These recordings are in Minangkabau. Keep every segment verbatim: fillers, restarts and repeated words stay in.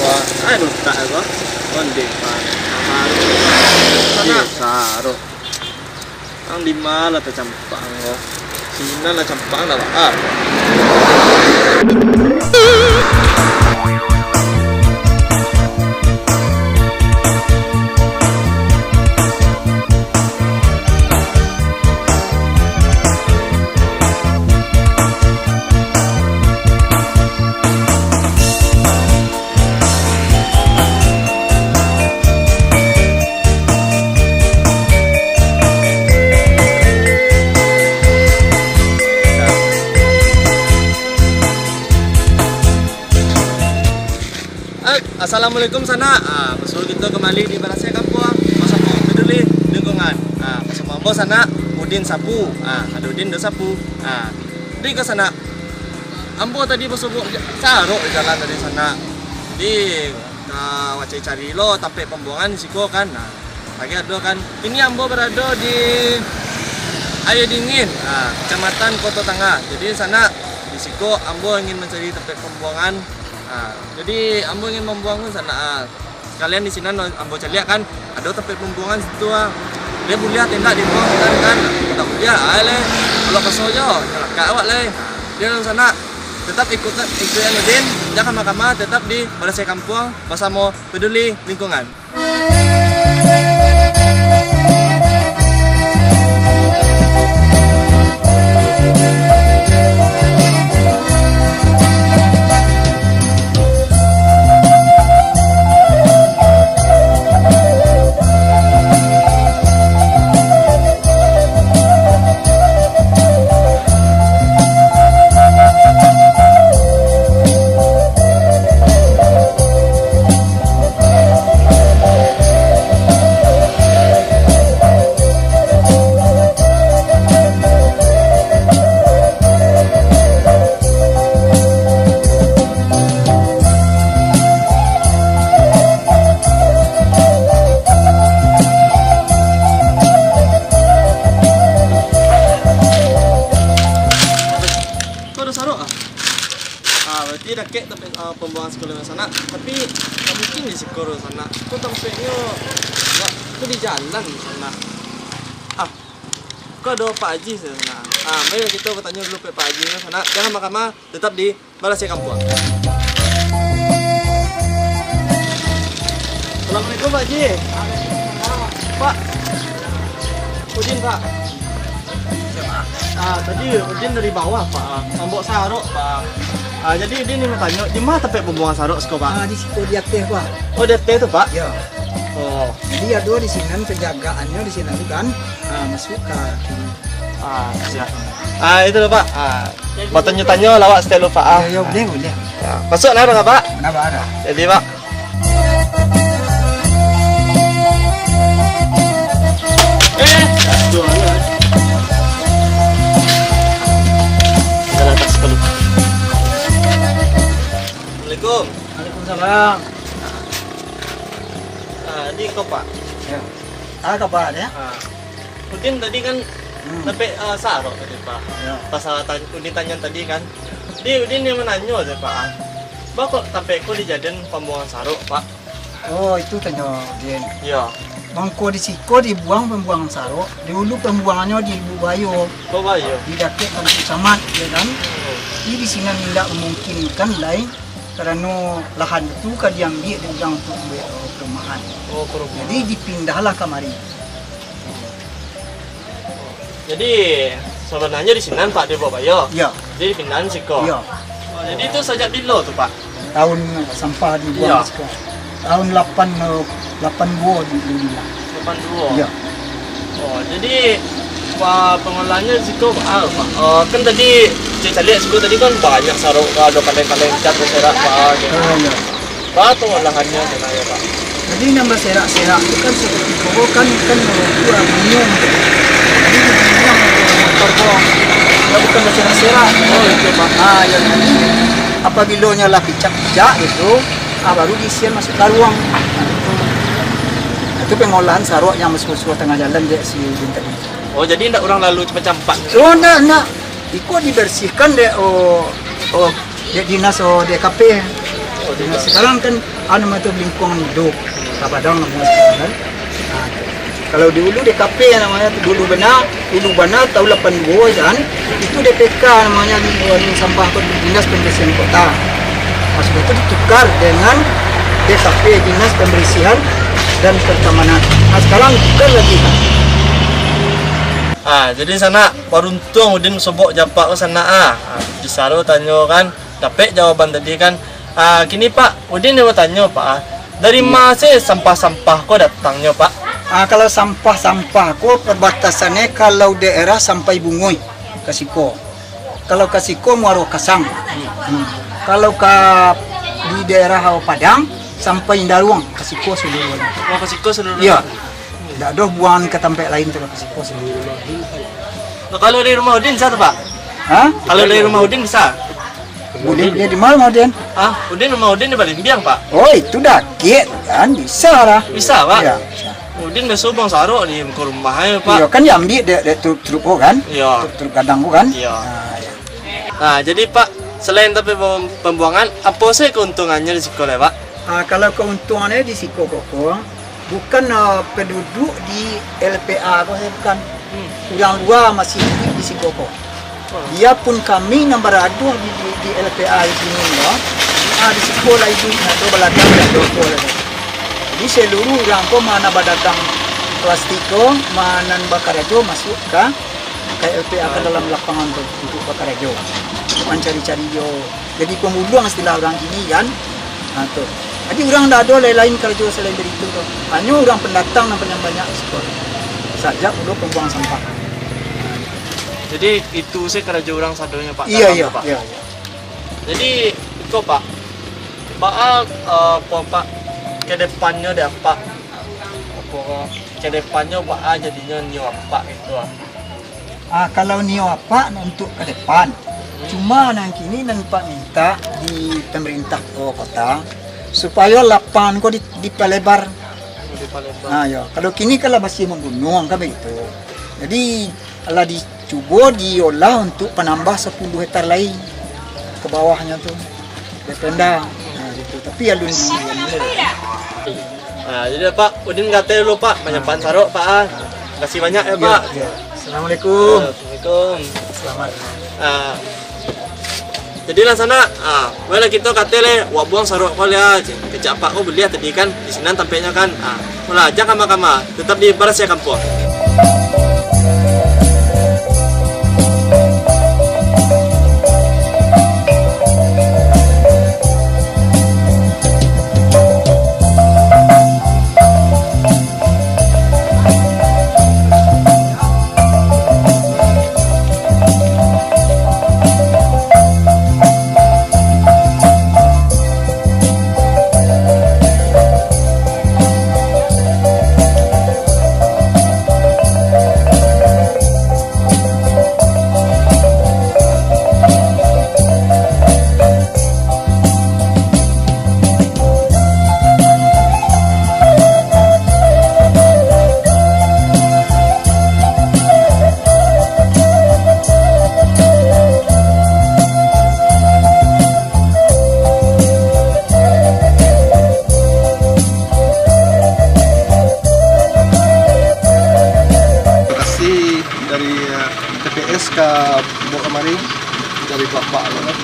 Ai, lutak ko. Onde, Pak. Sanak. Iyo, sarok. Ang di ma lah tacampak ang ko? Sinan lah campak ang dah, Pak. Ah. Eh, assalamualaikum, sanak. Ah, basuo kito kambali di Barasiah Kampuang basamo Peduli Lingkungan. Ah, basamo ambo, sanak, Udin Sapu. Ah, ado Udin do Sapu. Ah, di ko, sanak. Ambo tadi basobok ja-, sarok di jalan tadi, sanak. Di, ka wak cari-cari lo tampek pambuangan di siko kan. Nah, lagi ado kan. Kini ambo barado di Aia Dingin, ah, Kecamatan Koto Tangah. Jadi, sanak, di siko ambo ingin mancari tampek pambuangan. Ah, jadi, ambo ingin mambuang, sanak, ah, Sakalian di sinan ambo caliak kan, ado tampek pambuangan situ, ah. Lai buliah atau indak dibuang sinan kan? Indak buliah, ai lai. Kalau kaso jo, nyo lakak awak lai. Jadi sanak, tetap ikutan, ikutan Udin, jan kama-kama, tetap di Barasiah Kampuang basamo Peduli Lingkungan. Ko ado sarok, ah? Ah, berarti dakek tampek, ah, pambuangan siko sanak. Tapi, ndak mungkin di siko sanak. Ko tampeknyo, ndak, ko di jalan sanak. Ah, ko ado Pak Haji sanak. Ah, marilah kito batanyo dulu ka Pak Haji sanak. Jan kama-kama, tetap di Barasiah Kampuang. Assalamualaikum, Pak Haji. Pak. Udin, Pak. Ah, tadi Udin dari bawah, Pak. Mambawok sarok, Pak. Ah, jadi Udin ni batanyo, di ma tampek pambuangan sarok siko, Pak? Ah, di siko, di ateh, Pak. Oh, di ateh tu, Pak? Yo. Oh. Jadi, ado di sinan, penjagaannyo di sinan tu kan. Ah, masuak ka kiri. Ah, siap. Ah, itu lho, Pak. Ah, batanyo-tanyo lah awak satiok lho, Pak, ah. Yo, yo, buliah, buliah. Ya, masuak lah, Pak. Masuak lah. Jadi, Pak. Eh, aduh, aduh. Kita datang sekali. Assalamualaikum. Waalaikumsalam. Ah, di ko, Pak. Ya. Ah, ko, Pak, ya. Ah. Udin tadi kan, hmm, tampek, ah, sarok tadi, Pak. Ya. Pas, ah, tan-, Udin tanyo tadi kan. Di, Udin nan mananyo se, Pak, ah. Baa kok tampek ko dijadian pambuangan sarok, Pak? Oh, itu tanyo Udin. Iya. Mangko di siko dibuang pambuangan sarok, dulu pambuangannyo di Lubuk Bayo. Lubuk Bayo. Di dakek Taman Kucamat, ya kan? Hmm. Jadi di sinan indak memungkinkan lai. Karano lahan tu ka diambiak dek urang untuak mambuek, eh, perumahan. Oh, perumahan. Jadi, dipindahlah kamari. Jadi, sabananyo di sinan, Pak, di Lubuk Bayo? Iya. Jadi, dipindahan siko? Iya. Oh, jadi itu sajak bilo tu, Pak? Tahun sampah dibuang, iya, siko. Tahun lapan, eh, lapan duo di, di Lapan duo. Iya. Oh, jadi, pa-, pangolaannyo siko, ah, Pak, eh, kan tadi, cek caliak siko tadi kan banyak sarok, ado kaleng-kaleng cat, beserak, Pak, gitu. Oh, iya. Baa pangolahannyo, cek caliak, Pak? Jadi, nan baserak-serak tu kan, seperti ko kan, kan, itu aluminium. Jadi, dibilang motor ko. Dia bukan baserak-serak. Oh, itu, Pak. Ah, ya, jadi, apabila nyo lah picak-picak gitu, ah, baru diisian masuk karuang. Nah, itu pangolahan sarok yang basuo-suo tangah jalan dek si Udin tadi. Oh, jadi ndak urang lalu campak-campak? Oh, ndak, ndak. Iko dibersihkan dek, oh, oh, dek dinas, oh, D K P. Nah, sekarang kan, anu, mah tu lingkungan hidup, Padang namonyo sekarang kan. Nah, kalau dulu D K P namonyo tu, dulu bana, dulu bana tahun lapan dua kan, itu D P K namonyo, lingkungan sampah tu, Dinas Pembersihan Kota. Nah, sudah itu ditukar dengan D K P, Dinas Pembersihan dan Pertamanan. Nah, sekarang bukan lagi kan. Ah, jadi sanak, baruntuang Udin sobok japak ko sanak ah. Ah, bisa lo tanyo kan, dapek jawaban tadi kan. Ah, kini Pak, Udin nio batanyo Pak ah. Dari ma se sampah-sampah ko datangnyo Pak? Ah, kalau sampah-sampah ko perbatasannyo kalau daerah Sampai Bunguih ka siko. Kalau ka siko Muaro Kasang. Hmm. Kalau ka di daerah Padang Sampai Indaruang ka siko saluruahnyo. Oh, ka siko saluruahnyo. Iyo. Ndak doh buangan ka tampek lain tu, ka siko saluruahnyo. Nah, kalau dari rumah Udin bisa tu Pak? Ha? Kalau dari rumah Udin bisa? Udin, di ma rumah Udin? Ah, Udin, rumah Udin di Balimbiang Pak. Oh, itu dakek kan, bisa lah. Bisa Pak? Iyo, bisa. Udin biaso buang sarok di muko rumah ajo Pak. Iyo, kan diambiak dek, dek truk, truk ko kan? Iyo. Truk, truk gadang ko kan? Iyo. Ah, iyo. Ah, jadi Pak, selain tapi pem-, pembuangan, apo se keuntungannyo di siko lai Pak? Ah, kalau keuntungannyo di siko ko, bukan, ah, penduduk di L P A ko sajo, bukan. Hmm. Urang lua masih iduik di siko ko. Oh. Biapun kami nan barado di, di, di L P A di siko ko, ah, di siko lah iduik, ado badagang, ado apo lah. Jadi saluruah urang ko ma nan badagang plastik ko, ma nan bakarajo masuak ka, ka L P A, ka dalam lapangan tu, untuak bakarajo, mancari-cari jo. Jadi pambuluang istilah urang kini kan. Ha, tu. Jadi urang ndak ado lain-lain karajo salain dari itu tu. Hanyo urang pandatang nan banyak-banyak di siko. Sajak mulo pambuang sampah. Jadi itu se karajo urang sadonyo Pak. Iyo, iyo, Pak. Iyo, iyo. Jadi iko Pak. Pak, eh, apo Pak ke depannyo dek Apak? Apo ke depannyo Pak jadinyo nio Apak gitu ah. Ah, kalau nio Apak nak untuak ka depan. Cuma nan kini nan Apak minta di pemerintah ko-, kota, supayo lapangan ko di, dipalebar. Dipalebar. Ah, yo. Kalau kini kan lah masih manggunuang kan baitu. Jadi, lah dicubo diolah untuak panambah sapuluah hektar lai ka bawahnyo tu. Dek Pemda. Nah, gitu. Tapi alun di. Nah, jadi Pak, Udin ka ateh dulu Pak, manyapan sarok Pak ah. Makasih banyak ya Pak. Iyo. Assalamualaikum. Assalamualaikum. Selamat. Ah, jadi lah sanak, ah, wala kito ka ateh lai, wak buang sarok ko lai ah, kecek Apak ko buliah tadi kan, di sinan tampeknyo kan. Ah, wala, jan kama-kama, tetap di Barasiah Kampuang. Lokasi dari, eh, T P S ka bawa kamari dari bapak tu kan.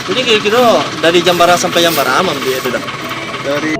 Jadi kiro-kiro dari jam bara sampai jam bara mambiak tu dah? Dari